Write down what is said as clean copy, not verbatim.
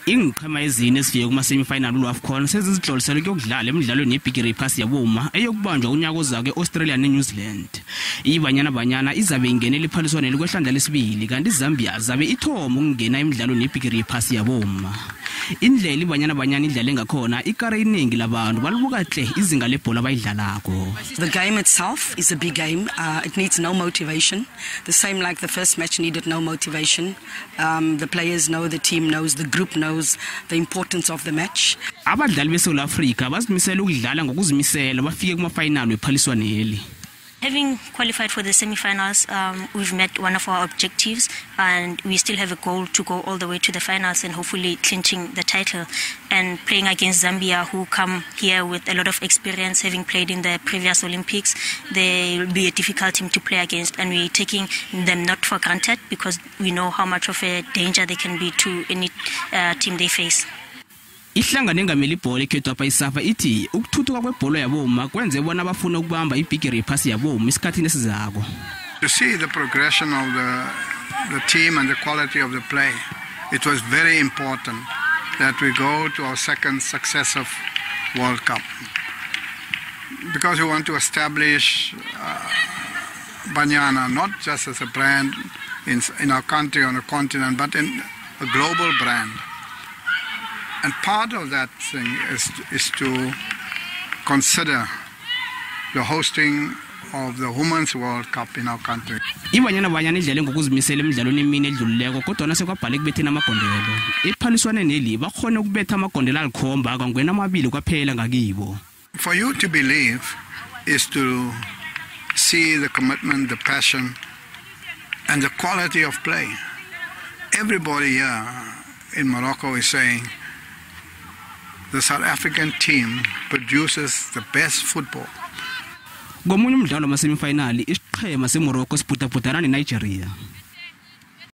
Iinqhema ezine ezifike kuma-semi-final we-AWCON sezizihlolisele ukudlala emdlalweni yebhigiri yephasi yaboma eyokubanjwa unyaka ozayo e-Australia neNew Zealand. Ibanyana Banyana izabe ingenele iphaliswaneni kwehlandla lesibili kanti iZambia zabe ithoma ukungena emdlalweni yebhigiri yephasi yaboma. Indlela Ibanyana Banyana idlale ngakhona ikare iningi labantu balibuka hle izinga lebhola abayidlalako. The game itself is a big game. It needs no motivation. The same like the first match needed no motivation. The players know, the team knows, the group knows the importance of the match. Abadlali beSouth Africa bazimisela ukudlala ngokuzimisela bafike kumafayinali wephaliswaneli. Having qualified for the semi-finals, we've met one of our objectives and we still have a goal to go all the way to the finals and hopefully clinching the title. And playing against Zambia, who come here with a lot of experience, having played in the previous Olympics, they will be a difficult team to play against, and we're taking them not for granted because we know how much of a danger they can be to any team they face. Ihlangana engameli ibhola ekhethu apha iSAFA ithi ukuthuthuka kwebhola yaboma kwenze bona abafuna ukubamba ibhigiri yephasi yaboma isikhathini esizako. To see the progression of the team and the quality of the play, it was very important that we go to our second successive World Cup because we want to establish Banyana not just as a brand in our country, on a continent, but in a global brand. And part of that thing is to consider the hosting of the Women's World Cup in our country. Ibanyana Banyana idlale ngokuzimisela emidlalweni emini edlulileko kodwa nasekwabhala kubethena amagondelo. Iphaliswaneni eli bakhona ukubetha amagondelo alikhomba kwangena amabili kwaphela ngakibo. For you to believe is to see the commitment, the passion and the quality of play. Everybody here in Morocco is saying the South African team produces the best football. Ngomunye umdlalo wama-semi-final iSiqhema seMorocco sibhudabhudana neNigeria.